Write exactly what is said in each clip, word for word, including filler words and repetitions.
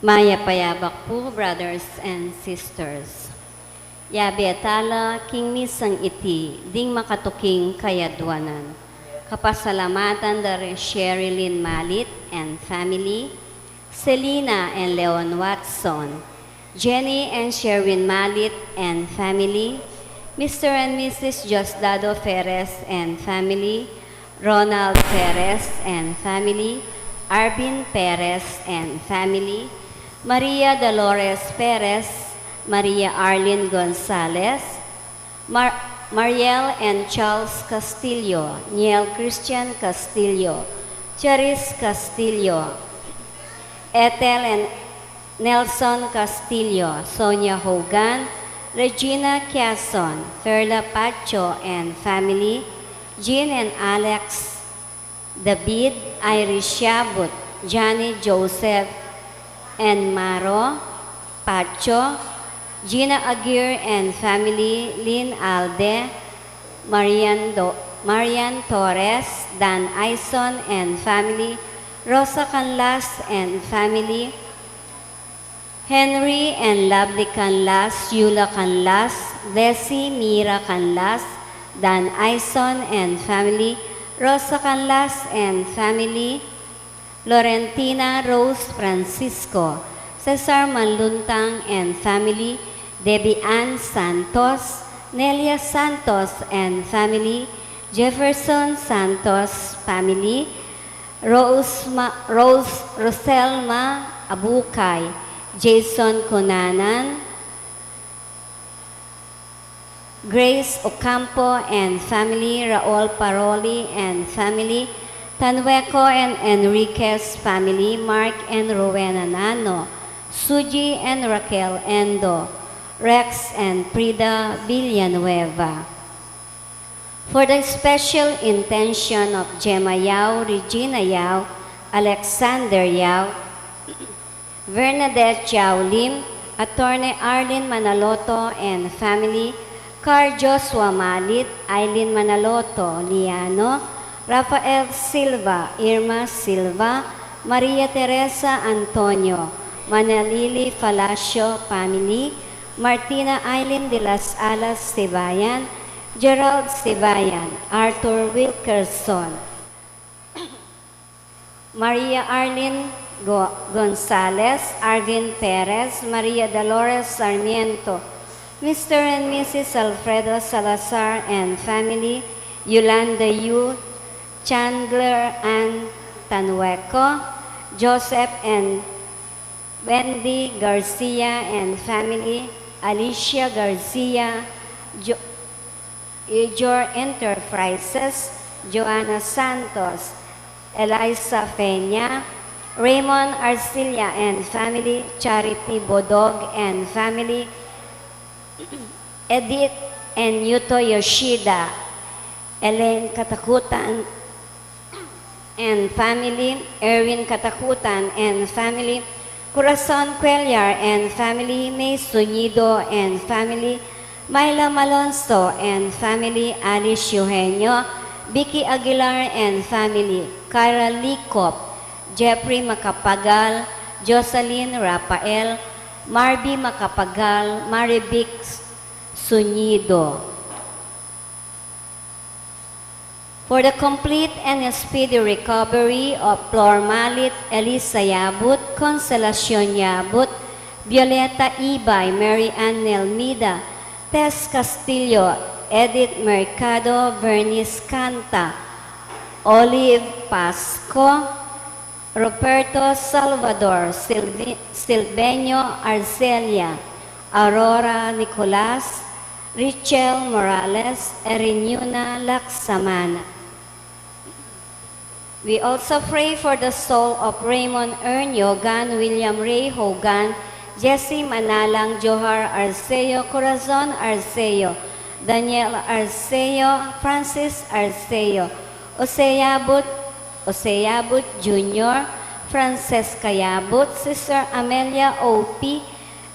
Mayap a yabak pu, brothers and sisters. Yabe tala king misang iti ding makatuking kayadwanan. Kapasalamatan da ri Sherry Lynn Malit and family, Selina and Leon Watson, Jenny and Sherwin Malit and family, Mister and Missus Diosdado Perez and family, Ronald Perez and family, Arvin Perez and family, Maria Dolores Perez, Maria Arlene Gonzalez, Mar-, Mariel and Charles Castillo, Niel Christian Castillo, Charis Castillo, Ethel and Nelson Castillo, Sonia Hogan, Regina Quiason, Perla Pacho and family, Jean and Alex, David, Iris Shabut, Johnny Joseph, and Maro Pacho, Gina Aguirre and family, Lynn Alde, Marian, Do- Marian Torres, Dan Aison and family, Rosa Canlas and family, Henry and Lovely Canlas, Yula Canlas, Desi Mira Canlas, Dan Aison and family, Rosa Canlas and family, Lorentina Rose Francisco, Cesar Manluntang and family, Debbie Ann Santos, Nelia Santos and family, Jefferson Santos family, Rose Ma-, Rose, Roselma Abukay, Jason Cunanan, Grace Ocampo and family, Raul Paroli and family, Tanueco and Enriquez family, Mark and Rowena Nano, Suji and Raquel Endo, Rex and Frida Villanueva. For the special intention of Gemma Yao, Regina Yao, Alexander Yao, Bernadette Yao Lim, Attorney Arlene Manaloto and family, Carl Joshua Malit, Eileen Manaloto, Liano, Rafael Silva, Irma Silva, Maria Teresa Antonio, Manalili Palacio family, Martina Eileen de las Alas Sibayan, Gerald Sibayan, Arthur Wilkerson, Maria Arlene Go-, Gonzalez, Arvin Perez, Maria Dolores Sarmiento, Mister and Missus Alfredo Salazar and family, Yolanda Yu, Chandler and Tanueco, Joseph and Wendy Garcia and family, Alicia Garcia, Jo-, Ejor Enterprises, Joanna Santos, Eliza Peña, Raymond Arcilla and family, Charity Bodog and family, Edith and Yuto Yoshida, Elaine Katakutan and family, Erwin Katakutan and family, Corazon Cuellar and family, May Suñido and family, Myla Malonzo and family, Alice Eugenio, Vicky Aguilar and family, Kyra Licop, Jeffrey Macapagal, Jocelyn Rafael, Marby Macapagal, Marivic Suñido. For the complete and speedy recovery of Flor Malit, Elisa Yabut, Consolacion Yabut, Violeta Ibay, Mary Ann Nelmida, Tess Castillo, Edith Mercado, Bernice Canta, Olive Pasco, Roberto Salvador, Silvi-, Silveño Arcelia, Aurora Nicolas, Richel Morales, Eriniuna Laksamana. We also pray for the soul of Raymond Ernio Gan, William Ray Hogan, Jesse Manalang, Johar Arceo, Corazon Arceo, Daniel Arceo, Francis Arceo, Jose Yabut, Jose Yabut Junior, Francesca Yabut, Sister Amelia O P,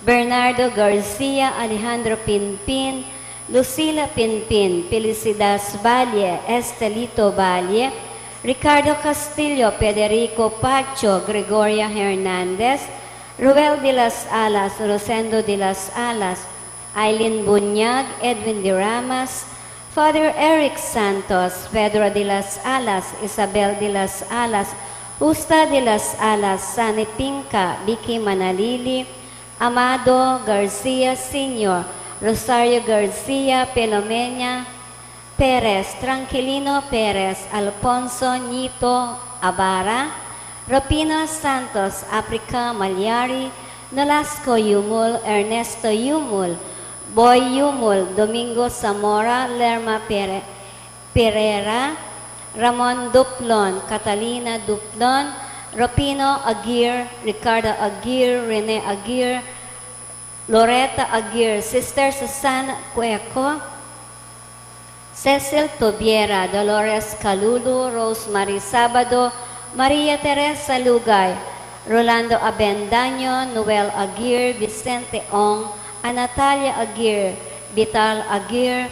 Bernardo Garcia, Alejandro Pinpin, Lucila Pinpin, Felicidas Valle, Estelito Valle, Ricardo Castillo, Federico Pacho, Gregoria Hernandez, Ruel de las Alas, Rosendo de las Alas, Aileen Bunyag, Edwin de Ramas, Father Eric Santos, Pedro de las Alas, Isabel de las Alas, Justa de las Alas, Sani Pinca, Vicky Manalili, Amado Garcia Senior, Rosario Garcia, Filomena Perez, Tranquilino Perez, Alfonso Nito Abara, Rufino Santos, Africa Malyari, Nolasco Yumul, Ernesto Yumul, Boy Yumul, Domingo Zamora, Lerma Pere-, Pereira, Ramon Duplon, Catalina Duplon, Rufino Aguirre, Ricardo Aguirre, Rene Aguirre, Loretta Aguirre, Sister Susana Cueco, Cecil Tubiera, Dolores Calulu, Rosemary Sabado, Maria Teresa Lugay, Rolando Abendaño, Noel Aguirre, Vicente Ong, Anatalia Aguirre, Vital Aguirre,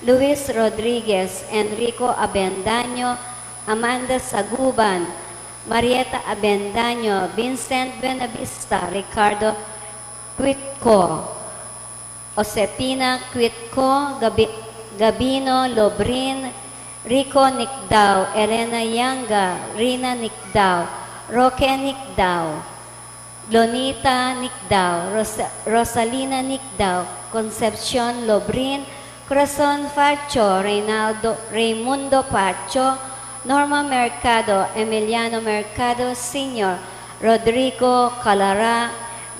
Luis Rodriguez, Enrico Abendaño, Amanda Saguban, Marieta Abendaño, Vincent Buenavista, Ricardo Quitco, Josefina Quitco, Gabi-, Gabino Lobrin, Rico Nicdao, Elena Yanga, Rina Nicdao, Roque Nicdao, Lonita Nicdao, Rosa-, Rosalina Nicdao, Concepcion Lobrin, Corazon Pacho, Reynaldo, Raymundo Pacho, Norma Mercado, Emiliano Mercado Senior, Rodrigo Calara,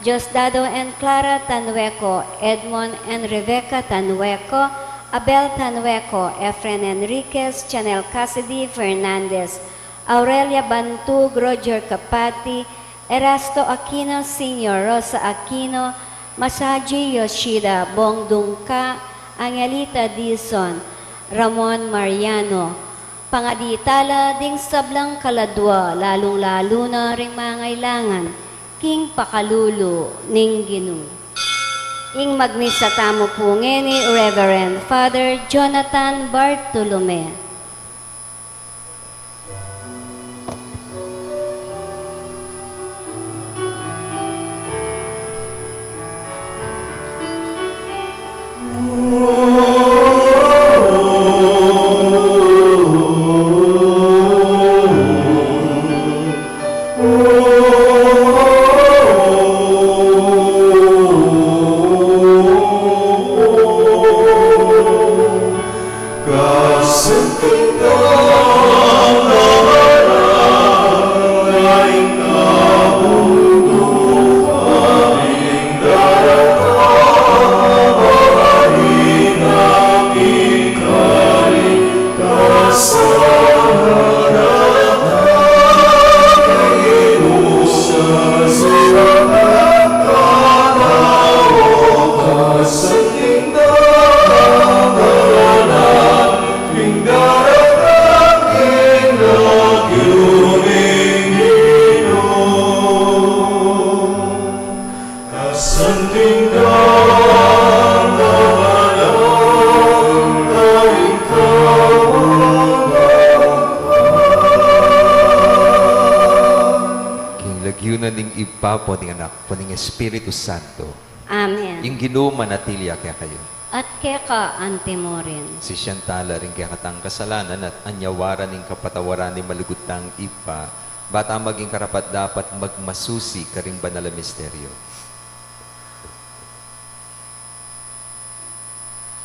Diosdado and Clara Tanueco, Edmond and Rebecca Tanueco, Abel Tanueco, Efren Enriquez, Chanel Cassidy Fernandez, Aurelia Bantug, Roger Capati, Erasto Aquino Senior, Rosa Aquino, Masaji Yoshida, Bong Dungca, Angelita Dizon, Ramon Mariano. Pangadi tala ding sablang kaladua, lalung-lalu na ring mangailangan king pakalulu ning Ginu. Ing magmisa tamu pu ngeni, Reverend Father Jonathan Bartolome. King lagyu na ning Ibpa, ampo ning Anak, ampo ning Espiritu Santo. Amen. Ing Ginu manatili ya kekayu. At keka anti mu rin. Sisian tala ring kekatang kasalanan at anyawaran ing kapatawaran ning malugud tang Ibpa, ba ta maging karapat-dapat magmasusi karing banal a misteryo.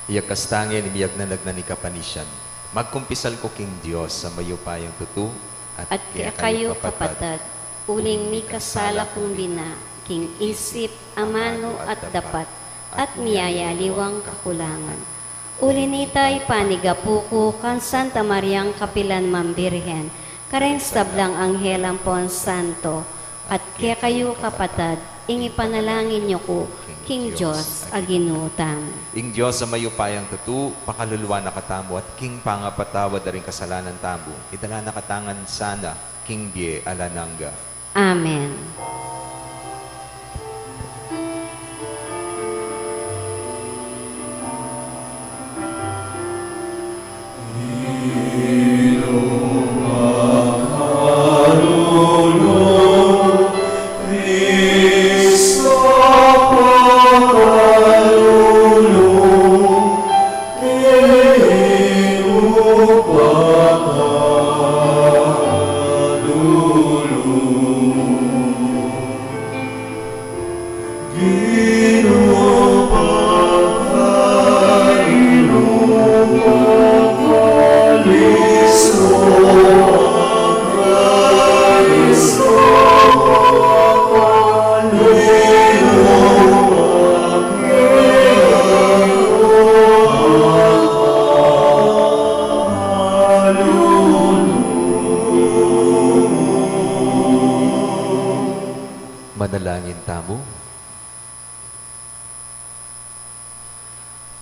Iyakas tang ing miyagnanag na ning kapanisian. Magkumpisal ku king Dios a mayupayang tutu, at kekayu, kapatad, uling mikasala kung bina, king isip, amanu, at dapat, at miyayaliwang kakulangan. Uli nita, ipanigapu ku kang Santa Mariang kapilan man Birhen, kareng sablang anghel ampon santo, at kekayu kapatad, ing ipanalangin yu ku king Dios a Ginu tamu. Ing Dios a mayupayang tutu, pakalulu na katamu at king pangapatawad da ring kasalanan tamu, idala na katamu ngan sana king bie alang angga. Amen. Manalangin tamu.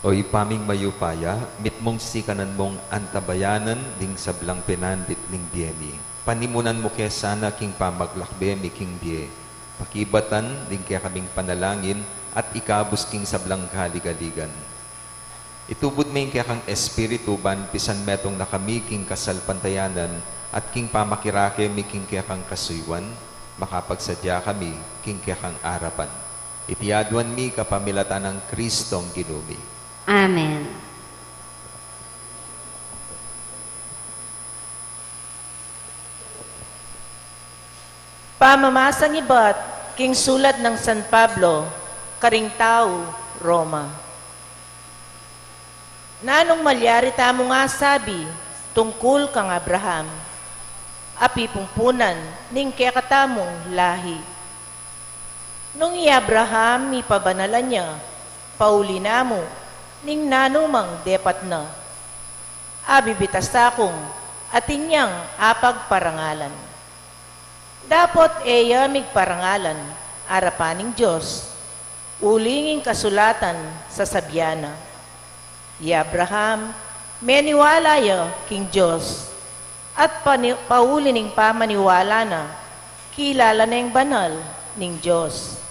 O Ibpa ming mayupaya, mitmung sikanan mung antabayanan ding sablang penandit ning bie mi. Panimunan mu ke sana king pamaglakbe mi king bie, pakibatan ding kekaming panalangin at ikabus king sablang kaligaligan. Itubud me ing kekang Espiritu ban pisan metung na kami king kasalpantayanan at king pamakirake mi king kekang kasuyuan, makapagsadya kami king kekang arapan. Iti aduan mi kapamilatan nang Kristong Ginu mi. Amen. Pamamasang ibat king sulat nang San Pablo karing tau Roma. Nanung malyari tamung asabi tungkul kang Abraham, a pipumpunan ning kekatamung lahi? Nung i Abraham mipabanalan ya, pauli na mu ning nanumang depat na, abibitas akung atin yang apagparangalan. Dapot e ya migparangalan arapan ning Dios, uling ing kasulatan sasabian na, "I Abraham, meniwala ya king Dios, at pani-, pauli ning pamaniwala na, kilala neng banal ning Dios."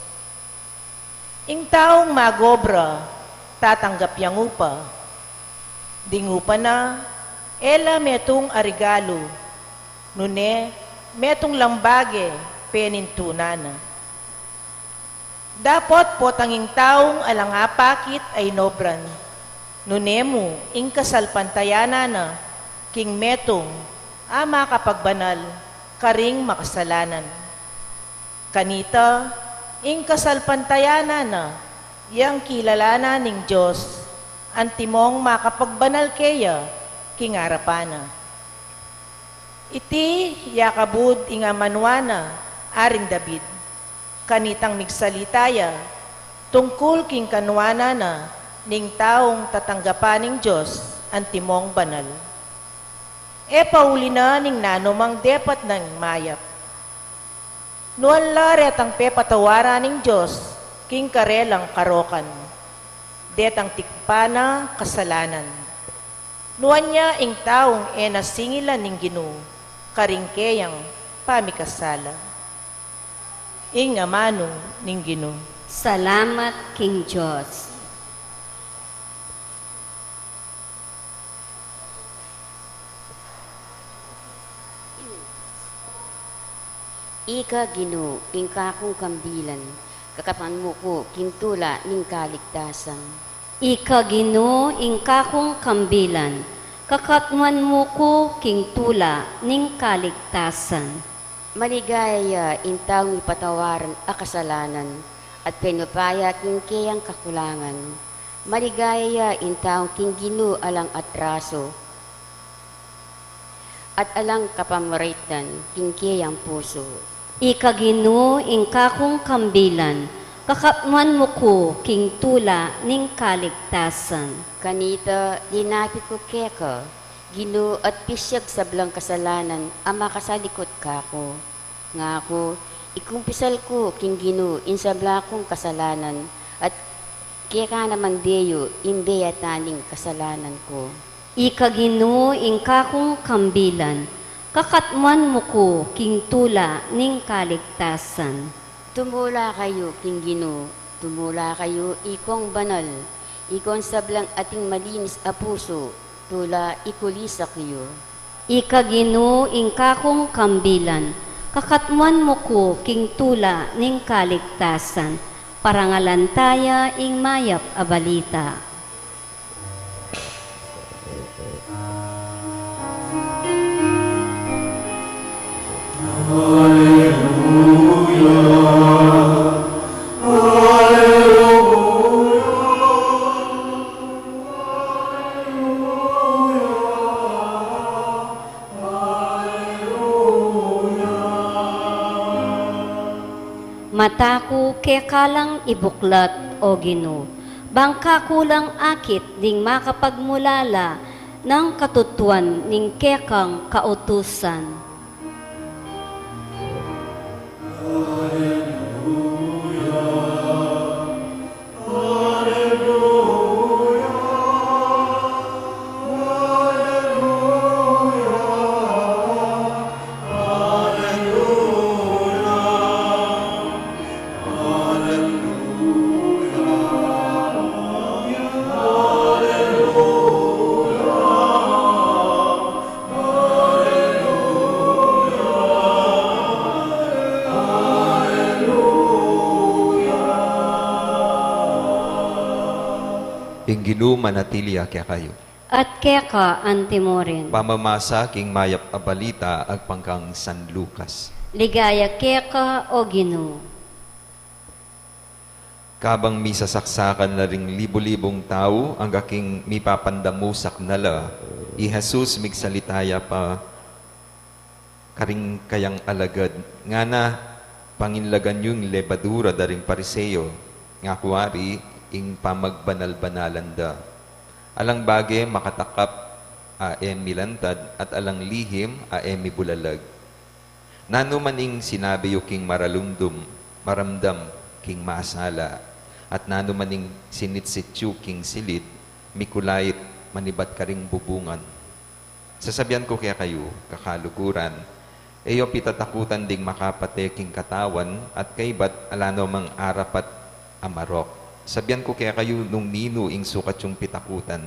Ing taung mag-obra, tatanggap yang upa. Ding upa na, e la metung a regalu, nune metung lang bage penintunan na. Dapot potang ing taung alang apakit a inobran, nune mu ing kasalpantayanan na king metung a makapagbanal karing makasalanan. Kanita, ing kasalpantayanan na, yang kilalanan ning Dios, antimong makapagbanal keya king arapan na. Iti ya kabud ing amanuan na Aring David, kanitang migsalita ya tungkul king kanuanan na ning taung tatanggapan ning Dios antimong banal. E pauli na ning nanumang depat nang mayap. Nuan la retang pepatawaran ning Dios king karelang karokan, detang tikpan na kasalanan. Nuan ya ing taung e na singilan ning Ginu karing keyang pamikasala. Ing amanu ning Ginu. Salamat king Dios. Ika, Ginu, ing kakung kambilan, kakatwan mu ku king tula ning kaligtasan. Ika, Ginu, ing kakung kambilan, kakatwan mu ku king tula ning kaligtasan. Maligaya ya ing taung mipatawaran a kasalanan, at penupaya king keyang kakulangan. Maligaya ya ing taung king Ginu alang atraso, at alang kapamuraytan king keyang pusu. Ika, Ginu, ing kakung kambilan, Kakatmuan mu ku king tula ning kaligtasan. Kanita, linapit ku keka, Ginu, at pisyag sablang kasalanan a makasalikut kaku. Ngaku, ikumpisal ku king Ginu ing sabla kung kasalanan, at keka naman deyu ing beyatan ning kasalanan ku. Ika Ginu ing kakung kambilan, kakatmuan mu ku king tula ning kaligtasan. Tumula kayu king Ginu, tumula kayu ikong banal, ikong sablang ating malinis a pusu, tula ikulisak yu. Ika Ginu ing kakung kambilan, kakatmuan mu ku king tula ning kaligtasan, parangalan taya ing mayap a balita. Mata ku keka lang ibuklat, O Ginu, bang kaku lang akit ding makapagmulala nang katutuan ning kekang kautusan. Ing Ginu manatili ya kekayu. At keka antimurin. Pamamasa king mayap a balita agpang kang San Lucas. Ligaya keka, O Ginu. Kabang misasaksakan la ring libu-libung tau, angga king mipapandamusak na la, i Jesus migsalita ya pa karing kayang alagad, ngana, panginlagan yu ing lebadura da ring Pariseo, ngaku ari ing pamagbanal-banalan da. Alang bage makatakap a e milantad, at alang lihim a e mibulalag. Nanu man ing sinabi yu king maralumdum, maramdam king masala, at nanu man ing sinitsit yu king silid, mikulait manibat karing bubungan. Sasabian ku kekayu, kakaluguran, e yu pitatakutan ding makapate king katawan, at kaybat ala no mang arapat a marok. Sabian ku kekayu nung ninu ing sukat yung pitakutan.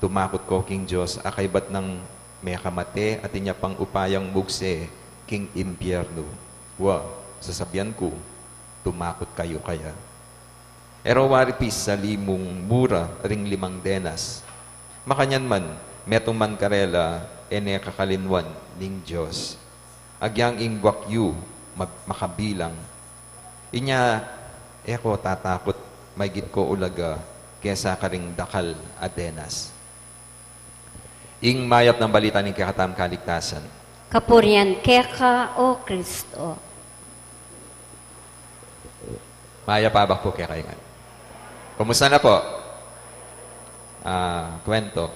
Tumakut ko king Dios, a kaybat nang mekamate, atin ya pang upayang mugse king impyernu. Wa, sasabian ku, tumakut kayu kaya. E ro wari pin salimung mura ring limang denas. Makanyan man, metung man karela, e ne kakalinwan ning Dios. Agyang ing buak yu mag-, makabilang. Inya, e ko tatakut, maygit ko ulaga, kesa karing dakal a denas. Ing mayap nang balita ning kekatamung kaligtasan. Kapurian keka, O Kristo. Mayap a abak pu kekayu ngan. Kumusta na po? Ah, kwento.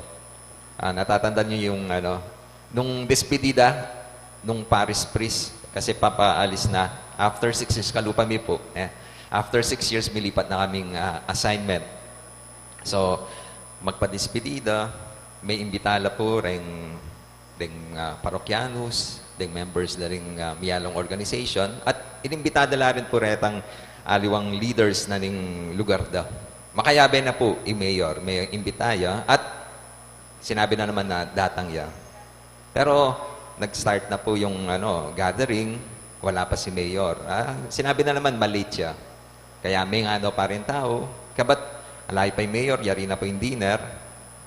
Ah, natatandaan niyo yung, ano, nung despedida, nung parish priest, kasi papaalis na, after six years, kalupa mi po, eh. After six years, milipat na kaming, ah, assignment. So, magpadespedida, may imbita la po ring, ring, ah, parokyanos, ring members na ring, ah, miyalong organization, at inimbita da la rin po retang aliwang leaders na ning lugar da. Makayabe na po i mayor, may imbita ya, at sinabi na naman na datang ya. Pero nag-start na po yung, ano, gathering, wala pa si Mayor. Ah, sinabi na naman, ma-late siya. Kaya may ngano pa rin tau. Kabat, alayu pa yung Mayor, yari na po yung dinner.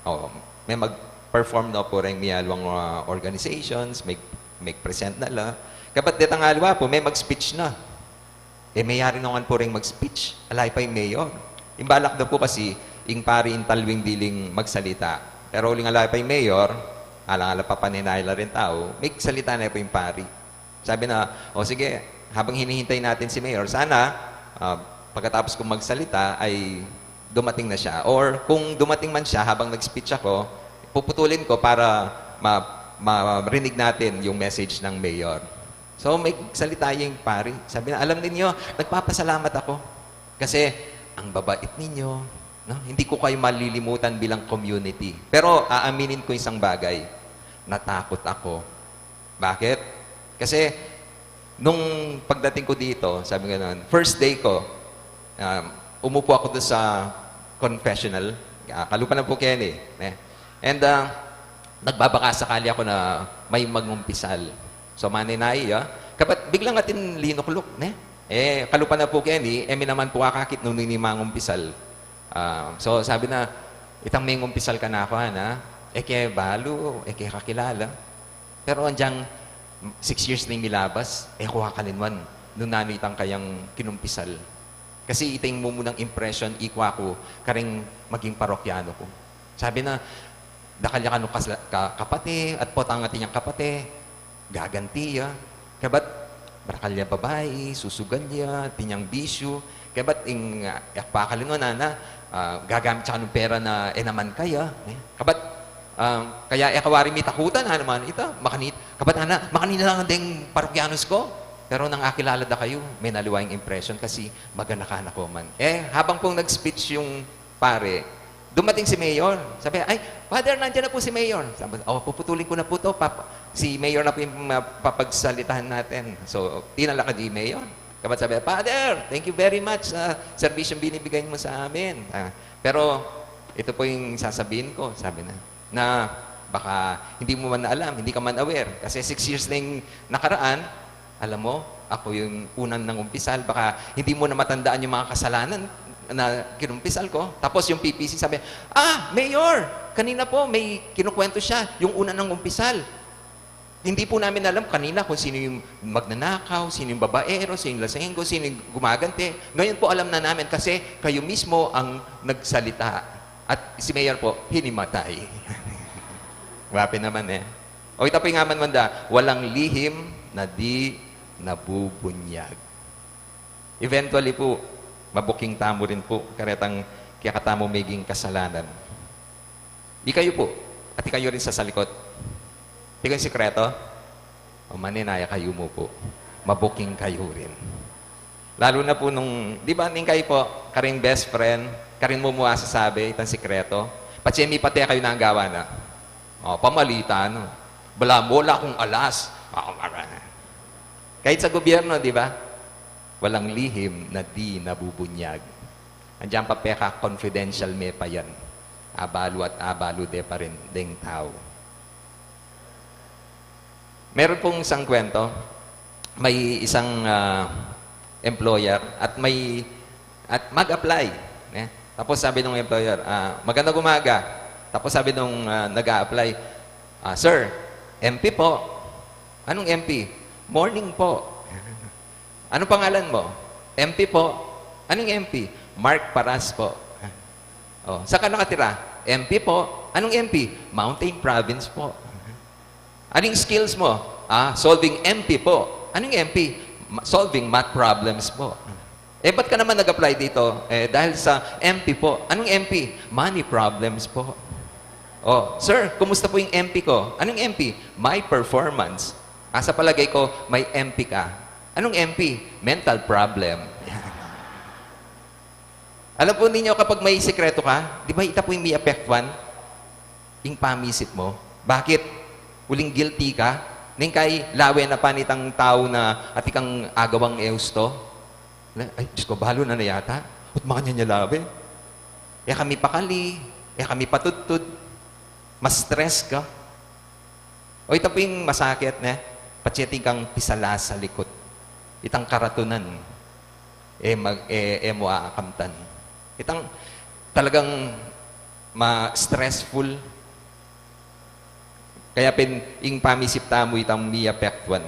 O, may mag-perform na po rin may aliwang, ah, organizations, may, may present na la. Kabat, detang aliwa po, may mag-speech na. E, mayari no ngan pu ring mag-speech, alayu pa ing mayor. Ing balak da pu kasi, ing pari ing talwing diling magsalita. Pero uling alayu pa ing mayor, alang ala pa panenaya la ring tau, migsalita na pu ing pari. Sabi na, "O sige, habang hinihintay natin si mayor, sana, ah, Pagkatapos kong magsalita ay dumating na siya. Or kung dumating man siya habang nag-speech ako, puputulin ko para ma-, ma-, marinig natin yung message ng mayor. So may salita yung pari. Sabi na, "Alam ninyo, nagpapasalamat ako. Kasi ang babait ninyo, no? Hindi ko kayo malilimutan bilang community." Pero aaminin ko isang bagay. Natakot ako. Bakit? Kasi nung pagdating ko dito, sabi ko naman, first day ko, um, umupo ako doon sa confessional. Ah, kalupa na po, Kenny. Eh. And ah, nagbabaka sakali ako na may mangumpisal. So, maninay, ah. Kapat biglang atin linukluk, ne? Eh, kalupa na po, Kenny, eh, mi naman po akakit nung nini mangumpisal. Ah, so, sabi na, "Itang mangumpisal ka na ako, ha, na? E ke balu, e ke kakilala." Pero anjang six years na yung milabas, e ko kakalinwan nung nanu itang kayang kinumpisal. Kasi ita yung mumunang impression, ikwa ko, karing maging parokyano ko. Sabi na, dakal ya kanu kasla-, ka-, kapate, at potang atin yang kapate, gaganti ya. Kabat, marakal ya babai, susugal ya, tinyang bisyu. Kabat, ing, ah, yak pakalinwan, nana, ah, gagamit siya kanung pera na e naman kaya. Eh. Kabat, ah, kaya e kawari mitakutan, ha, naman, ita, makanit, kabat, ana, makanit na lang deng parokyanos ko. Pero nang akilala da kayu, me naliwa ing impression kasi maganakan ako man. Eh, habang pong nag-speech yung pare, dumating si Mayor. Sabi, "Ay, Father, nandiyan na po si Mayor." Sabi, "Oh, puputulin ko na po to, Papa. Si Mayor na po yung mapapagsalitahan natin." So, tinalakad ni Mayor. Kabat sabi, "Father, thank you very much sa serbisyong binibigay mo sa amin. Ah, pero ito po yung sasabihin ko," sabi na, "na baka hindi mo man alam, hindi ka man aware. Kasi six years na yung nakaraan, alam mo, ako yung unang nangumpisal. Baka hindi mo na matandaan yung mga kasalanan na kinumpisal ko." Tapos yung P P C sabi, "Ah, Mayor, kanina po may kinukwento siya, yung unang nangumpisal. Hindi po namin alam kanina kung sino yung magnanakaw, sino yung babaero, sino yung lasenggo, sino yung gumagante. Ngayon po alam na namin kasi kayo mismo ang nagsalita." At si Mayor po, hinimatay. Wapi naman eh. O ita po yung aman manda, walang lihim na di nabubunyag. Eventually po, mabuking tamu rin po, karetang kiyakatamu meging kasalanan. Ikayu po, at ikayu rin sa salikot. Ikayu yung sikreto? O maninaya kayu mu po. Mabuking kayu rin. Lalo na po nung, di ba, ning kayu po, karing best friend, karing mumuha sasabi, itang sikreto. Patse mi pate kayu na ang gawa na. O, pamalita, no? Bala mo, wala akong alas. Kahit sa gobyerno, di ba? Walang lihim na di nabubunyag. Andiyan pa peka confidential me pa yan. Abalu at abalu de pa rin deng tau. Meron pong isang kwento, may isang ah, employer at may at mag-apply. Ne? Tapos sabi ng employer, ah, "Magandang umaga." Tapos sabi nung ah, nag-a-apply, "Ah, sir, M P po." "Anong M P?" "Morning po." "Anong pangalan mo?" "M P po." "Anong M P?" "Mark Paras po." "Oh, saan ka nakatira?" "M P po." "Anong M P?" "Mountain Province po." "Anong skills mo?" "Ah, solving M P po." "Anong M P?" "Ma-, solving math problems po." "Eh, ba't ka naman nag-apply dito?" "Eh, dahil sa M P po." "Anong M P?" "Money problems po." "Oh, sir, kumusta po yung M P ko?" "Anong M P?" "My performance." "Ah, sa palagay ko, may M P ka." "Anong M P?" "Mental problem." Alam po ninyo, kapag may sikreto ka, di ba ita po yung may apektuhan? Ing pamisip mo. Bakit? Uling guilty ka? Ning kay lawe na pa nitang tau na atikang agawang eusto? Na, "Ay, Diyos ko, balo na na yata. Ut makanya niya lawe? E kami pakali, e kami patudtud." Mas stress ka. O ita ping masakit, ne? Patse atin kang pisala sa likut. Itang karatunan. E, mag, e, e mo aakamtan. Itang talagang ma-stressful. Kaya pin, ing pamisip tamu itang miapektuan.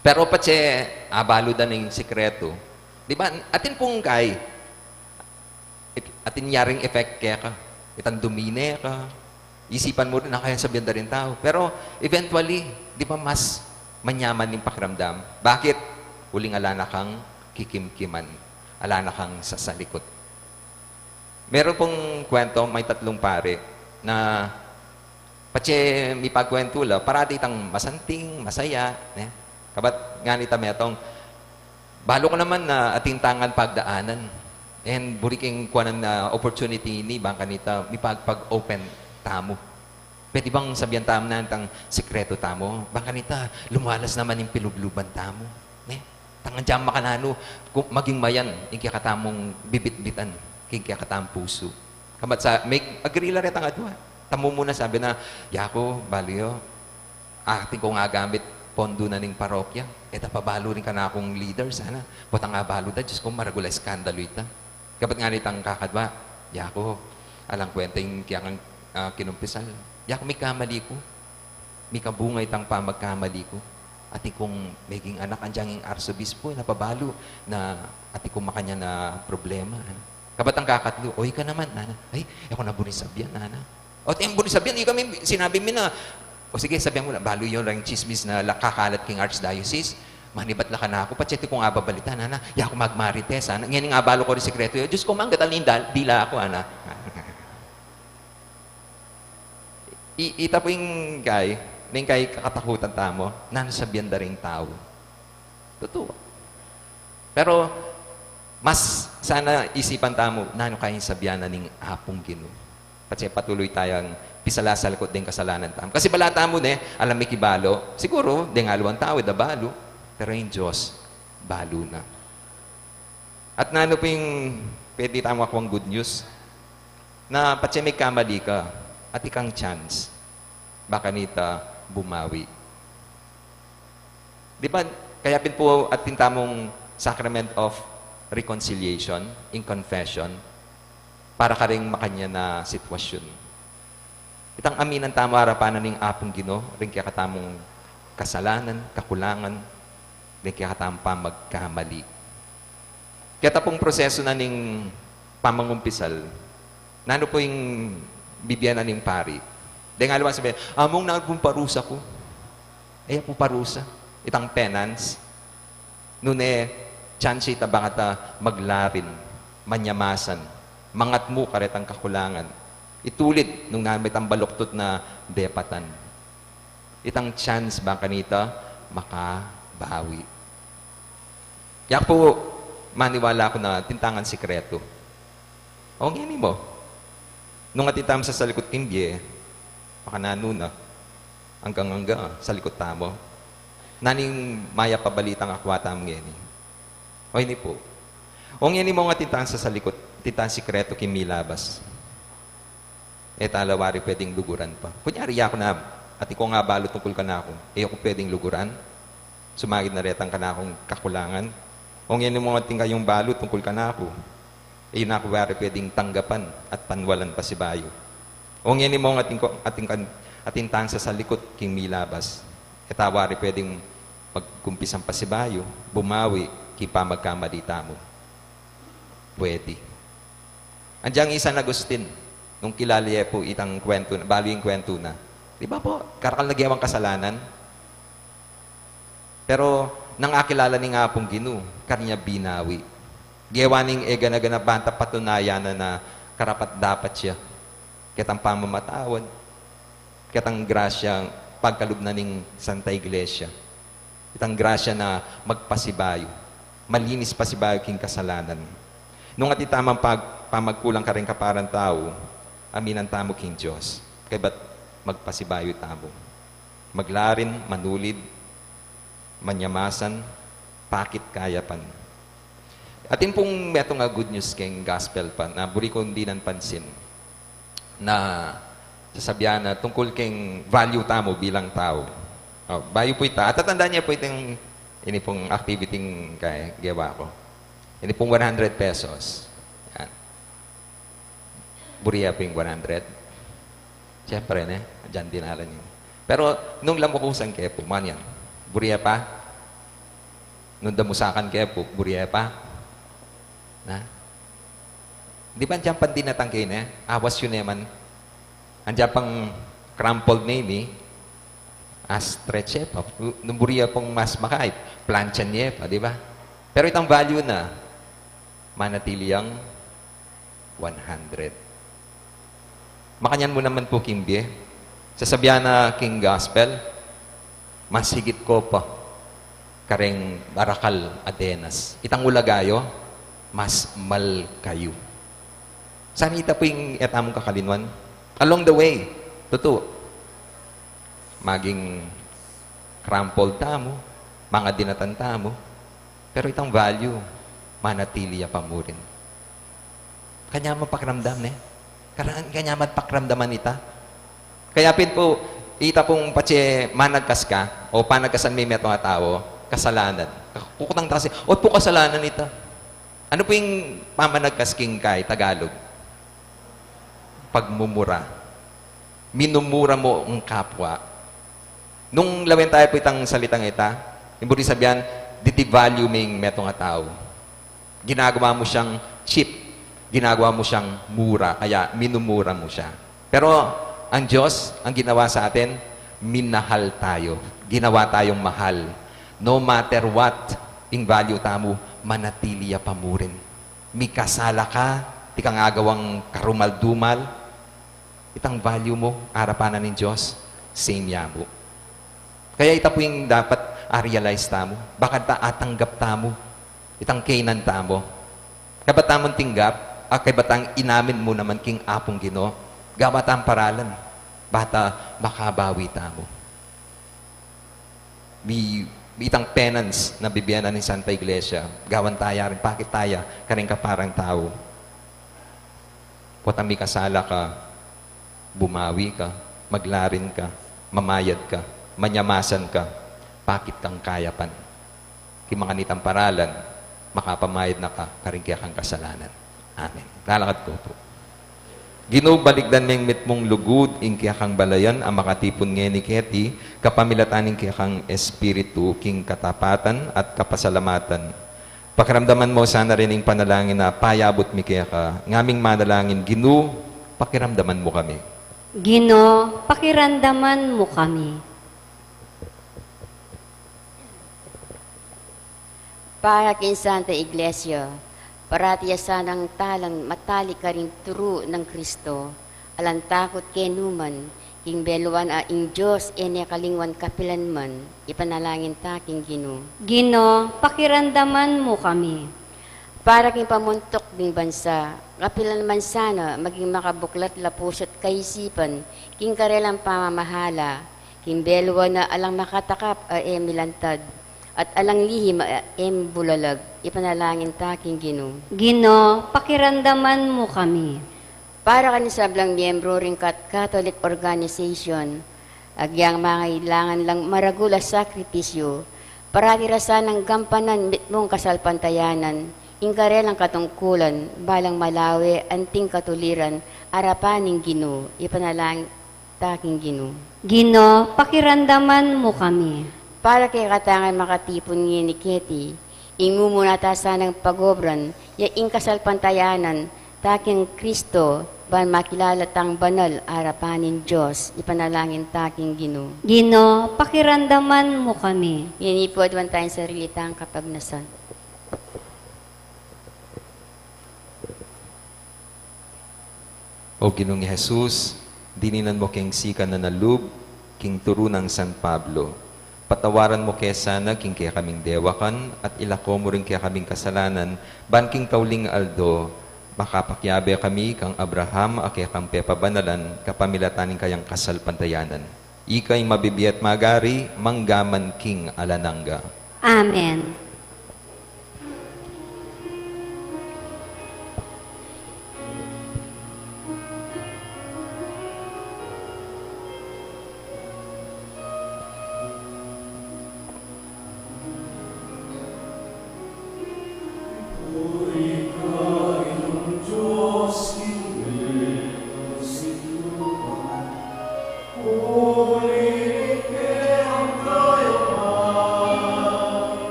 Pero patse, abalu da ning sikretu. Di ba? Atin pung kay, it-, atin yaring effect keka. Itang dumine ka. Isipan mo rin, "Ah, kaya sabihan da rin tau." Pero eventually, di ba mas manyaman yung pakiramdam? Bakit? Uling ala na kang kikimkiman. Ala na kang sasalikut. Meron pung kwento, may tatlung pari na patse mipagkwentu la, parati itang masanting, masaya, ne? Kabat ngana nita metung, balu ku naman na atin tang pagdaanan. And buri king kuanan na opportunity ini, bang kanita mipagpag-open tamu. Pwede bang sabian tamu na itang sikretu tamu? Bang kanita, lumalas naman ing pilubluban tamu. Ne? Tang agyang makananu, ku-, maging mayan, ing kekatamung bibitbitan, king kekatamung pusu. Kabat sa, may agree la retang adwa. Tamu mu na sabi na, "Yaku, balu yu, atin kung agamit pondu na ning parokya. E ta pabalu rin kanakung leader, sana. Potang abalu da, Diyos ku, maragul a iskandalu ita." Kabat ngana nitang kakadwa, "Yaku, alang kwenta ing kiyang, ah, kinumpisal. Yaku, mikamali ku. Mikabunga itang pamagkamali ku. Atin kung meging anak, agyang ing arsobispu, napabalu na atin kung makanyan a problema." Kabat ang kakatlu, "O, ika naman, nana." "Ay, e ku na buri sabian, nana." "O, e mu buri sabian, ika mi, sinabi mi na." "O sige, sabian mu na, balu yu reng tsismis na la-, kakalat king archdiocese. Manibat la kanaku, patse atin kung ababalita, nana. Yaku magmarites, nana. Ngeni abalu ku ring sikretu yu. Diyos ku, manggatal ning dal-, dila ku, nana." I-, ita pu ing kay, ning kay kakatakutan tamu, nanu sabian da ring tau. Tutu. Pero, mas sana isipan tamu, nanu kaya ing sabian na ning Apung Ginu. Patse patuluy tayang pisalasalikut deng kasalanan tamu. Kasi bala tamu ne, alang mikibalu, siguru, deng aliwang tau, e da balu. Pero ing Dios, balu na. At nanu pu ing pwede tamu akuang good news? Na patse mikamali ka, atin kang chance. Bang kanita bumawi. Di ba, kaya pin pu atin tamung Sacrament of Reconciliation, ing confession, para karing makanyan a sitwasyun. Itang aminan tamu arapan na ning Apung Ginu, ring kekatamung kasalanan, kakulangan, ring kekatamung pamagkamali. Keta pung prosesu na ning pamangumpisal, nanu pu ing bibie na ning pari? Deng aliwa sabi, "Among, nanu pung parusa ku?" E ya pu parusa. Itang penance. Nune, chance ita bang kanita maglarin, manyamasan, mangatmu karetang kakulangan. Itulid, nung nanu itang baluktot na depatan. Itang chance bang kanita makabawi. Yaku pu, maniwala ku na atin tang sikretu. O ngeni mu, nung atin tamung sasalikut king bie, makananu na, anggang-angga, salikut tamu. Nanu ing mayap a balitang akua tamu ngeni? O ini pu. O ngeni mu, atin tang sasalikut, atin tang sikretu king milabas. E ta la wari pwedeng luguran pa. Kunyari, yaku na, atin kung abalu tungkul kanaku, e ku pwedeng luguran. Sumagid na retang kanakung kakulangan. O ngeni mu, atin kayung balu tungkul kanaku, e yu na ku wari pwedeng tanggapan at panwalan pasibayu. O ngeni mu, atin ku, atin kan, atin tang sasalikut king milabas, e ta wari pwedeng magkumpisan pasibayu, bumawi king pamagkamali tamu. Pwede. Agyang i San Agustin, nung kilala ye pu itang kwentu na, balu ing kwentu na. Di ba pu, karakal na gewang kasalanan? Pero nang akilala ne ing Apung Ginu, kanya binawi. Gewa ning e gana-gana banta patunayan na, na karapat-dapat ya ketang pamamatawad, ketang grasya pagkalub na ning Santa Iglesia. Itang grasya na magpasibayu, malinis pasibayu king kasalanan. Nung atin tamung pag-, pamagkulang karing kaparan tau, aminan tamu king Dios. Kaybat magpasibayu tamu. Maglarin, manulid, manyamasan, pakit kayapan. Atin pung metung a good news king gospel pa, na buri kung dinan pansin, na sasabian na tungkul king value tamu bilang tau. O, bayu pu ita. At tatandaan ye pu itang, ini pung activity kaya gewa ku. Ini pung one hundred pesos. Yan. Buri ye pu ing one hundred? Siyempre, ne? Dyan dinalan yu. Pero nung lamukusan ke pu, manyan, buri ye pa? Nung damusakan ke pu, buri ye pa? Na? Di ba dyan pang dinatang ke, ne? Awas yu ne man. Andyan pang crumpled ne ini, a-stretch ye pa. Nung buri ye pung mas makait, plancha ne pa, di ba? Pero itang value na, Manatili yang one hundred. Makanyan mu naman pu king bie. Sasabian na king gospel, mas higit ko pa kareng barakal a denas. Itang ulaga yu, mas mal kayu. Sana ita pu ing e tamung kakalinuan. Along the way, tutu, maging crumpled tamu, mangadinatan tamu, pero itang value, manatili ya pa murin. Kanyaman pakiramdam, ne? Kara-, kanyaman pakiramdaman ita. Kaya pin pu, ita pung patse managkas ka, o panagkasan me metung a tau, kasalanan. Kukutang ta kasi, "O, pu kasalanan ita." Ano pu ing pamanagkas king kai Tagalog? Pagmumura. Minumura mo ang kapwa. Nung lawen tayu pu itang salitang ita, ing buri sabian, didi-value me ing metung a tau. Ginagawa mu siyang cheap. Ginagawa mu siyang mura. Kaya minumura mu siya. Pero ang Diyos, ang ginawa sa atin, minahal tayo. Ginawa tayong mahal. No matter what, ing value tamu, manatili ya pa murin. Mikasala ka, di ka agawang karumal-dumal, itang value mu arapan na ning Diyos, same ya mu. Kaya ita pu ing dapat a-realize tamu, bakanta atanggap tamu itang kainan tamu. Kaybat tamung tinggap, a kaybat tang inamin mu naman king Apung Ginu, gawa tang paralan, bata makabawi tamu. Mi, itang penance na bibie na ning Santa Iglesia, gawan taya rin, pakit taya karing kaparang tau. Potang mikasala ka, bumawi ka, maglarin ka, mamayad ka, manyamasan ka, pakit kang kayapan. King makanitang paralan, makapamayad na ka karing kekang kasalanan. Amen. Lalakad ko pu. Ginu, balikdan meng mitmung lugud ing kekang balayan a makatipun ngeni keti, kapamilatan ning kekang Espiritu, king katapatan at kapasalamatan. Pakiramdaman mu sana rin ing panalangin a payabut mi keka, ngaming manalangin, Ginu, pakiramdaman mu kami. Ginu, pakiramdaman mu kami. Para king Santa Iglesia, parati ya sanang talang matalik karing turu nang Kristo, alang takut kenu man, king beluan a ing Dios e ne kalingwan kapilan man, ipanalangin ta king Ginu. Ginu, pakiramdaman mu kami. Para king pamuntuk ding bansa, kapilan man sana maging makabuklat la pusu't kaisipan, king karelang pamamahala, king beluan a alang makatakap a e milantad, at alang lihim a e bulalag, ipanalangin ta king Ginu. Ginu, pakiramdaman mu kami. Para karing sablang miyembro ring Cat-, Catholic Organization, agyang mangailangan lang maragul a sakripisyu, parati ra sanang gampanan mitmung kasalpantayanan, ing karelang katungkulan, balang malawe anting katuliran, arapan ning Ginu, ipanalangin ta king Ginu. Ginu, pakiramdaman mu kami. Para kekatang makatipun ngeni keti, ing mumuna ta sanang pagobran, ya ing kasalpantayanan, ta king Kristo, ban makilala tang banal arapan ning Dios, ipanalangin ta king Ginu. Ginu, pakiramdaman mu kami. Ngeni pu aduan tayang sarili tang kapagnasan. O Ginung Jesus, dininan mu keng sikanan a lub king turu nang San Pablo. Patawaran mu ke sana king kekaming dewakan at ilako mu ring kekaming kasalanan, ban king kauling aldo, makapakiabe kami kang Abraham a kekang pepabanalan, kapamilatan ning kayang kasalpantayanan. Ika ing mabibie at magari, mangga man king alang angga. Amen.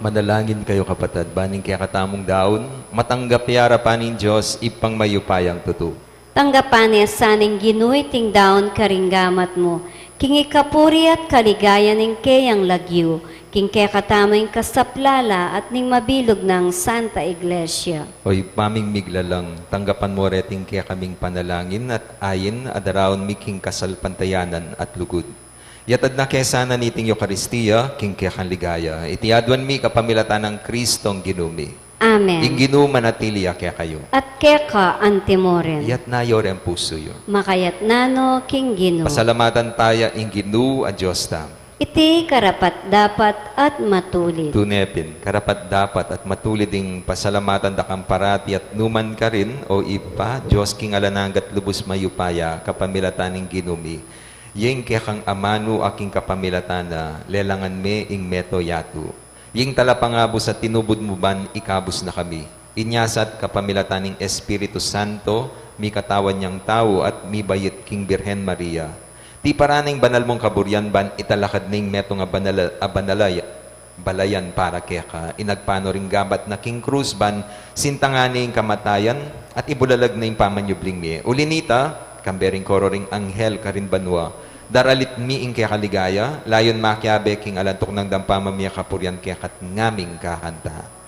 Manalangin kayu, kapatad, ban ing kekatamung daun matanggap ya arapan ning Dios Ibpang mayupayang tutu. Tanggapan na sa ning Ginu iting daun karing gamat mu, king ikapuri at kaligayan ning keyang lagyu, king kekatamung kasaplalan at ning mabilug nang Santa Iglesia. O Ibpa ming miglalang, tanggapan mu reting kekaming panalangin at ain a daraun mi king kasalpantayanan at lugud. Yatad na ke sana niting Eukaristia king kekang ligaya. Iti aduan mi kapamilatan nang Kristong Ginu mi. Amen. Ing Ginu manatili ya kekayu. At keka antimurin. Yatna yu reng pusu yu. Makayatna no king Ginu. Pasalamatan taya ing Ginu a Dios ta. Iti karapat-dapat at matulid. Tune pin, karapat-dapat at matulid ing pasalamatan da kang parati at numan karin, o Ibpa, Dios king alang angga at lubus mayupaya, kapamilatan ning Ginu mi. Ing kekang amanu a king kapamilatan na lelangan me ing meto yatu. Ing talapangabus a tinubud mu ban ikabus na kami. Inya sa at kapamilatan ning Espiritu Santo, mikatawan yang tau at mibait king Birhen Maria. Tiparan ing banal mung kaburian ban italakad ning metung a banal, a banalay, balayan para keka, ing agpanu ring gabat na king krus ban sintangan ing kamatayan at ibulalag na ing pamanyubling mie. Uli nita, kambe ring koro ring anghel karin banua, daralit mi ing keka ligaya, layun makiabe king alang tuknang dang pamamie kapurian keka at ngaming kakanta.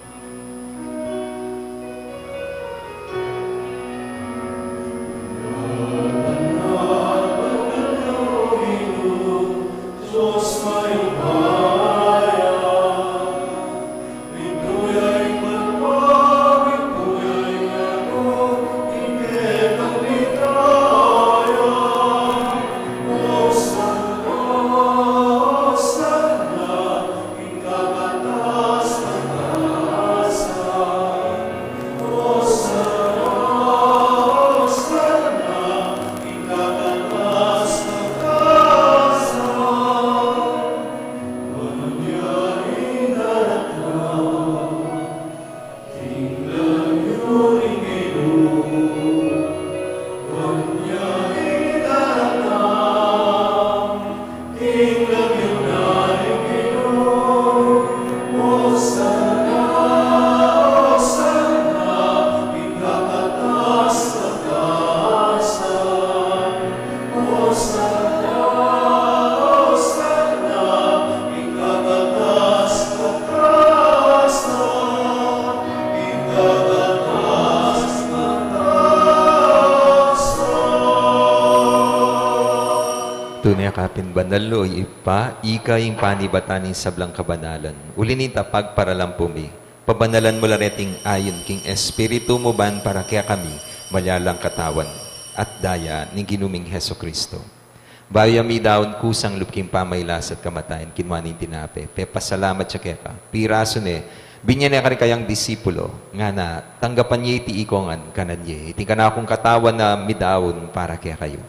Tune ka pin banal, o Ibpa, ika ing panibatan ning sablang kabanalan. Uli nita pagparalampu mi, pabanalan mu la reting ain king Espiritu mu ban para kekami malyalang katawan at daya ning Ginu ming Jesucristo. Bayu ya midaun kusang lub king pamailas at kamatayan, kinua ne ing tinape, pepasalamat ya keka, pirasu ne, binye ne karing kayang disipulo, ngana, tanggapan ye iti ikong ngan, kanan ye, iti ing kanakung katawan a midaun para kekayu.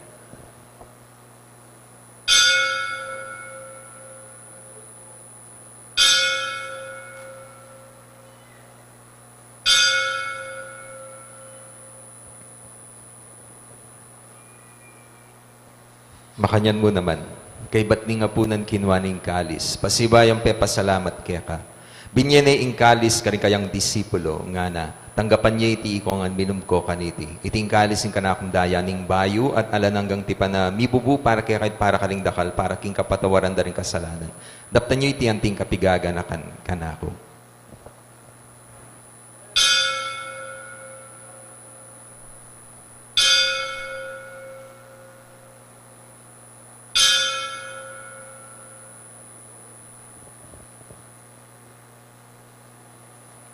Makanyan mu naman, kaybat ning apunan kinua ne ing kalis, pasibayu yang pepasalamat keka, binye ne ing kalis karing kayang disipulo, ngana, tanggapan ye iti ikong ngan, minum ko kaniti, iti ing kalis ning kanakung daya ning bayu at alang anggang tipan a mibubu para kekayu at para karing dakal para king kapatawaran da ring kasalanan. Daptan yu iti anting kapigaganakan kanaku.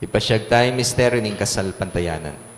Ipasyag taya ing misteryu ning kasalpantayanan.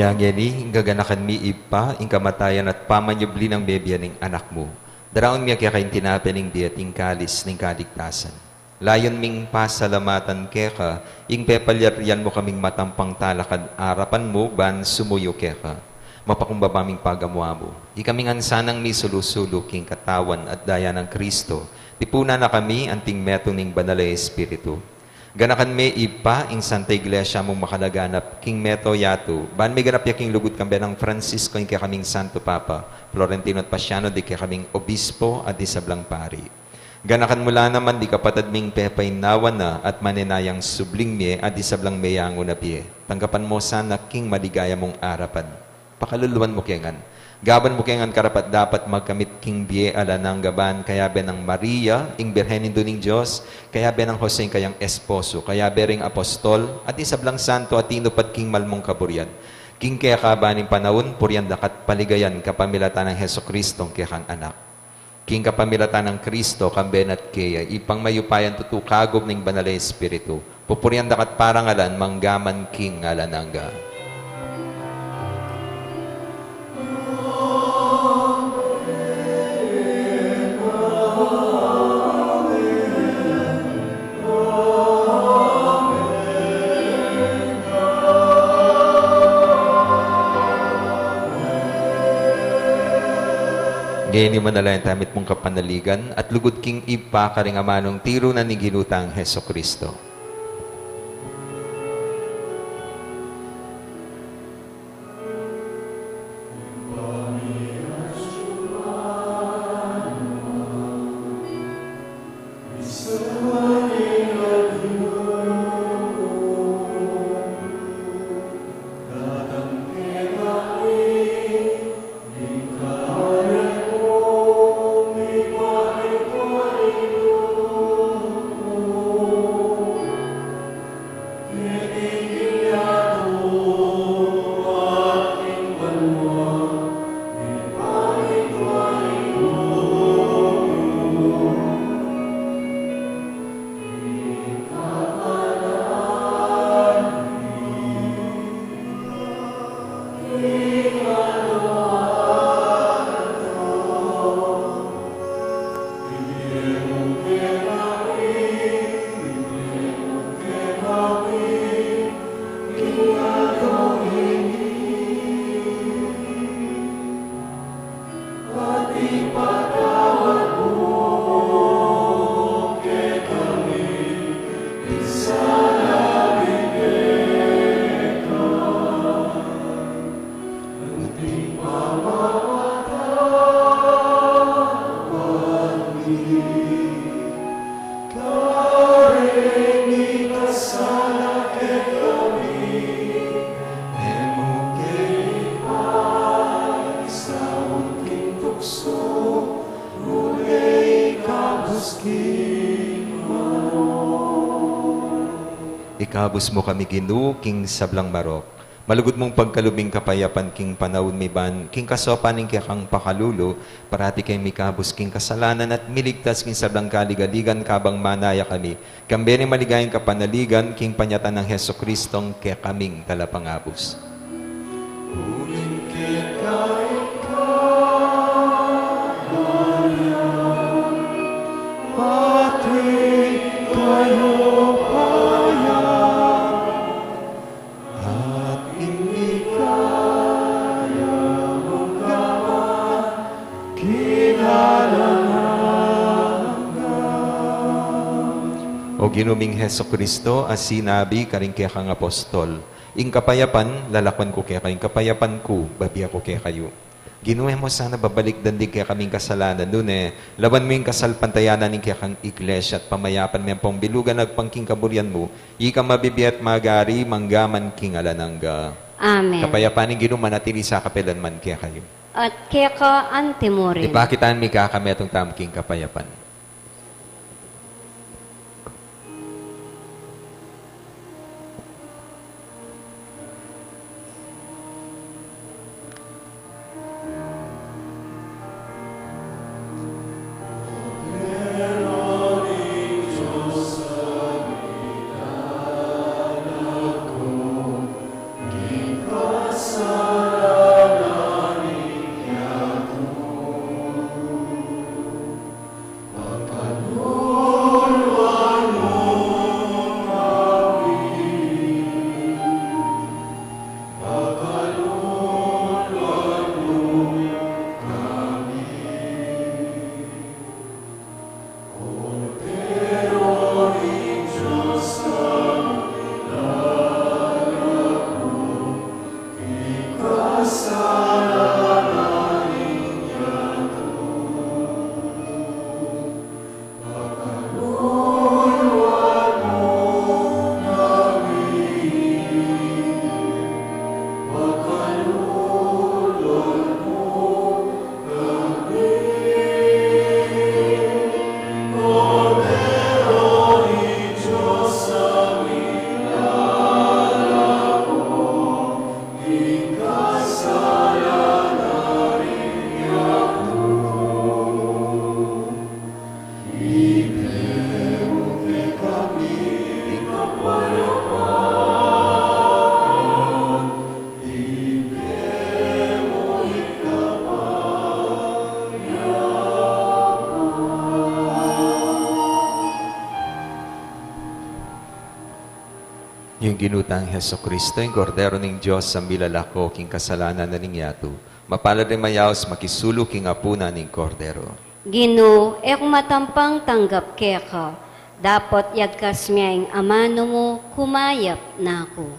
Kaya ngeni, gaganakan mi, Ibpa, ing kamatayan at pamanyubli nang mebie ning Anak mu. Daraun mi keka ing tinape ning bie at ing kalis ning kaligtasan. Layun ming pasalamatan keka ing pepalyarian mu kaming matampang talakad arapan mu ban sumuyu keka. Mapakumbaba ming pagamuan mu, ikaming ansanang misulu-sulu king katawan at daya nang Kristo, tipunan na kami anting metung ning Banal a Espiritu. Ganakan me, Ibpa, ing Santa Iglesia mung makalaganap king meto yatu, ban miganap ya king lugud kambe nang Francisco ing kekaming Santo Papa, Florentino at Pasiano ding kekaming Obispo at ding sablang pari. Ganakan mu la naman ding kapatad ming pepainawa na at manenayang subling mie at ding sablang meyangu na bie. Tanggapan mu sana king maligaya mung arapan. Pakaluluan mu ke ngan. Gaban mu ke ngan karapat-dapat magkamit king bie alang angga ban kayabe nang Maria, ing Birhen Indu ning Dios, kayabe nang Jose ing kayang esposo, kayabe ring apostol, at ding sablang santo a tinupad king malmung kaburian. King keka ban ing panaun, purian da ka at paligayan kapamilatan nang Jesucristo ing kekang Anak. King kapamilatan nang Kristo, kambe na at keya, Ibpang mayupayang tutu, kagum ning Banal a Espiritu, pupurian da ka at parangalan manggaman king alang angga. Ngeni manalangin tamu mitmung kapanaligan at lugud king Ibpa karing amanung tiru na ning Ginu tang Jesucristo. Ikabus mu kami, Ginu, king sablang marok. Malugud mung pagkalub ing kapayapan king panaun mi ban, king kasaupan ning kekang pakalulu, parati keng mikabus king kasalanan at miligtas king sablang kaligaligan kabang manaya kami, kambe ning maligayang kapanaligan king panyatang nang Jesucristong kekaming Talapangabus. Uling keka ing kayarian, pati kayupayan, at ing ligaya mung kaban king alang angga. O Ginu ming Jesucristo, a sinabi karing kekang apostol, "Ing kapayapan lalakwan ku kekayu, ing kapayapan ku babie ku kekayu." Ginu, e mu sana babalikdan ding kekaming kasalanan, nune lawan mu ing kasalpantayanan ning kekang Iglesia at pamayapan me ampong bilugan agpang king kaburian mu, ikang mabibie at magari manggaman king alang angga. Amen. Kapayapan ning Ginu manatili sa kapilanman kekayu. At keka anti mu rin. Ipakitan mi kekayu ing kapayapan. Ing Ginu tang Jesucristo, ing Kordero ning Dios, a milalako king kasalanan na ning yatu. Mapalad ding mayaus makisalu king apunan ning Kordero. Ginu, e ku matampang tanggap keka, dapot yagkas me ing amanu mu, kumayap na ku.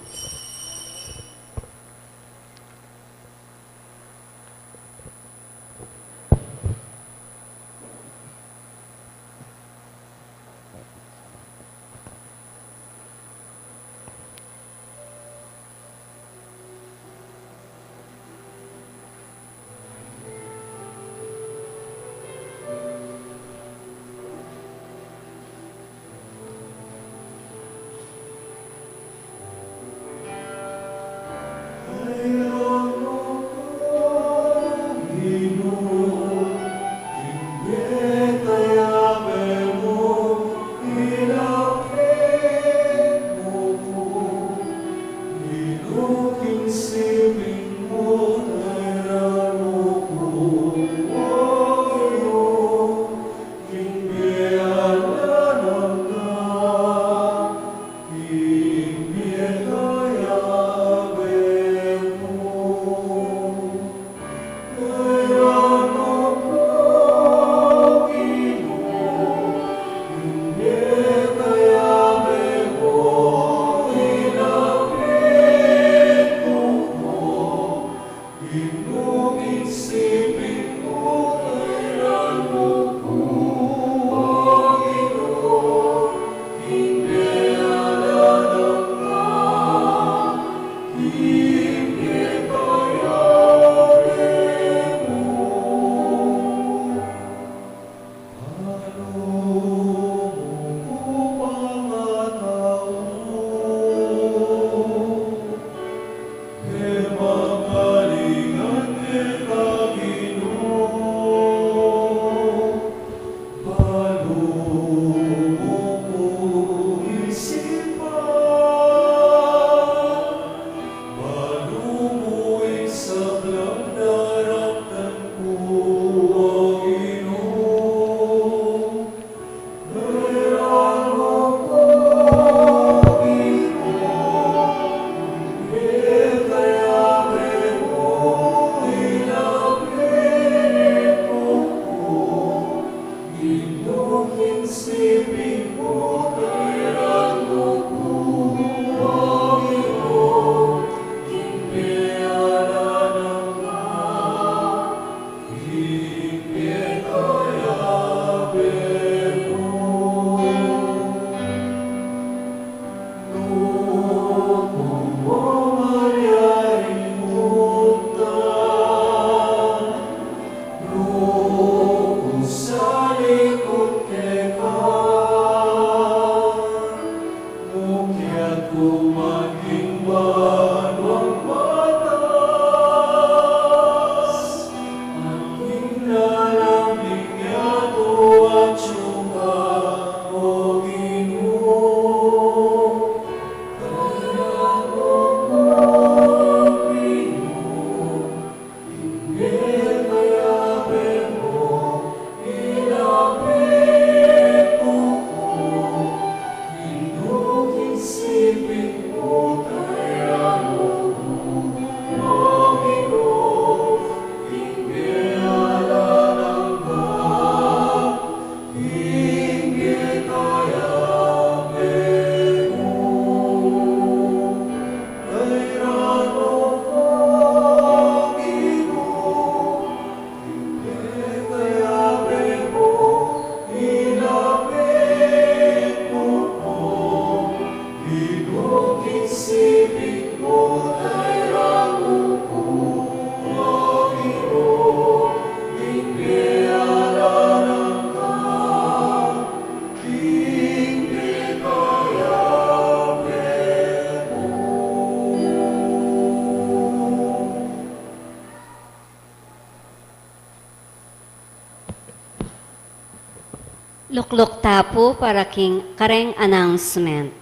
Lukluk ta pu para king kareng announcement.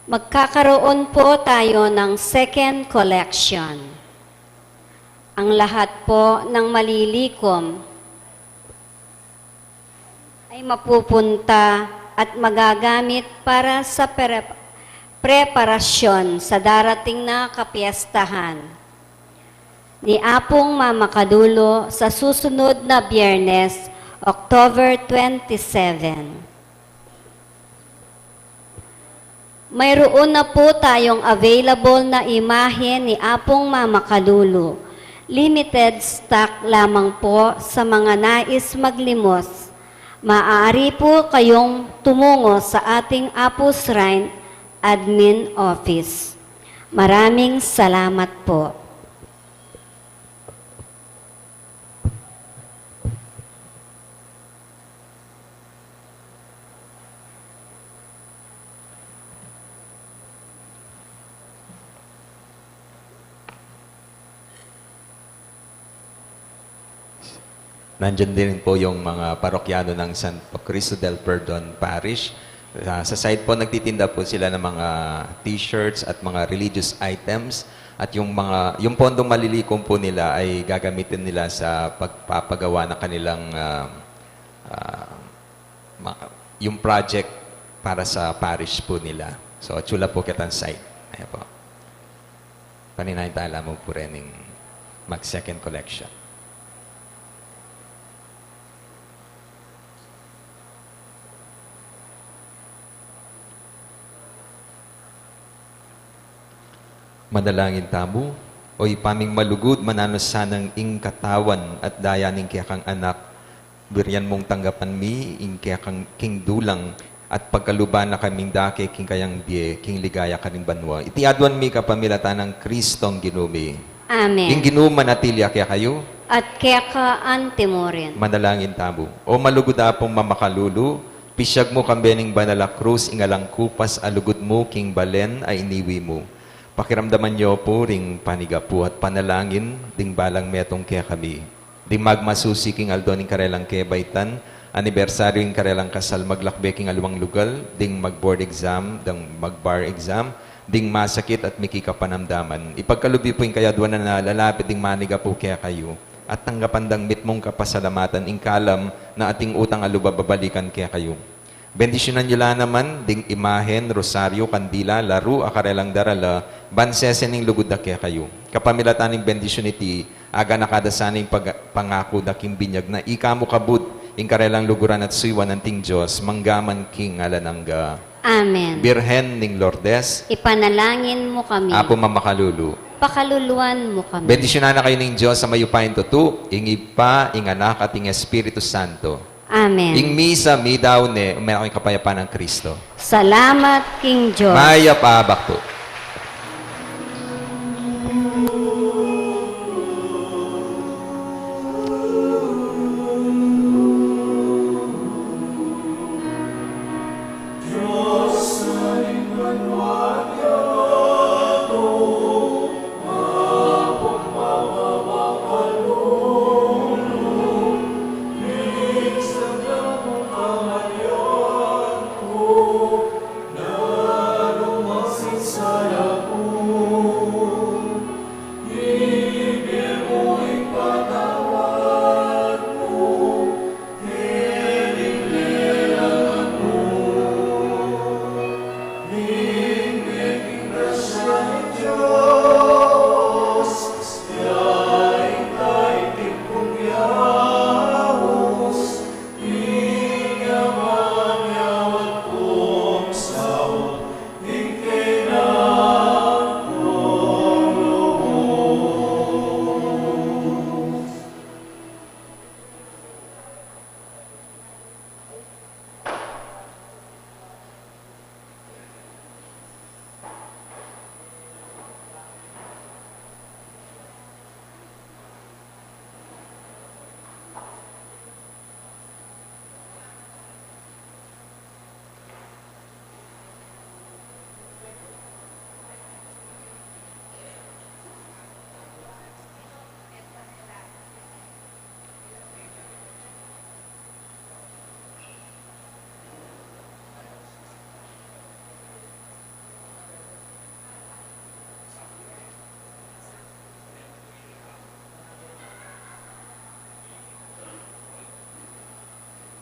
Magkakaroon po tayo ng second collection. Ang lahat po ng malilikom ay mapupunta at magagamit para sa pere-, preparasyon sa darating na kapiestahan ni Apung Mama Kalulu sa susunod na Biyernes, October twenty-seven. Mayroon na po tayong available na imahe ni Apung Mama Kalulu. Limited stock lamang po sa mga nais maglimos. Maaari po kayong tumungo sa ating Apu Shrine Admin Office. Maraming salamat po. Nandiyan din po yung mga parokyano ng Santo Cristo del Perdon Parish. Ah, sa side po, nagtitinda po sila ng mga t-shirts at mga religious items. At yung mga, yung pondong malilikom po nila ay gagamitin nila sa pagpapagawa ng kanilang, ah, ah, ma-, yung project para sa parish po nila. So, atsyu la po ketang side. Ayan po. Paninay tala mo po rin yung mag-second collection. Manalangin tamu. O Ibpa ming malugud, mananu sanang ing katawan at daya ning kekang Anak, burian mung tanggapan mi ing kekang king dulang at pagkaluban na kaming dake king kayang bie, king ligaya karing banua. Iti aduan mi kapamilatan nang Kristong Ginu mi. Amen. Ing Ginu manatili ya kekayu. At keka anti mu rin. Manalangin tamu. O malugud Apung Mamakalulu, pisyag mu kambe ning banal a krus ing alang kupas a lugud mu king balen a iniwi mu. Pakiramdaman yu pu ring panigapu at panalangin ding balang metung kekami. Ding magmasusi king aldo ning karelang kebaitan, anibersaryu ing karelang kasal, maglakbe king aliwang lugal, ding mag-board exam, ding mag-bar exam, ding masakit at mikikapanamdaman. Ipagkalub yu pu ing kayaduanan a lalapit ding manigapu kekayu, at tanggapan dang mitmung kapasalamatan ing kalam na ating utang a lub a babalikan kekayu. Bendisyunan yu la naman ding imahen, rosaryu, kandila, laru a karelang darala, ban sese ning lugud da kekayu. Kapamilatan ning bendisyun iti, aganaka da sana ing pag-, pangaku da king binyag na ika mu kabud ing karelang luguran at suyuan anting Dios, mangga man king alang angga. Amen. Birhen ning Lourdes, ipanalangin mu kami. Apu Mamakalulu, pakaluluan mu kami. Bendisyunan na kayu ning Dios a mayupayang tutu, ing Ibpa, ing Anak, at ing Espiritu Santo. Amen. Ing misa, midaun ne, ume na kayu ing kapayapan nang Kristo. Salamat king Dios. Mayap a abak pu.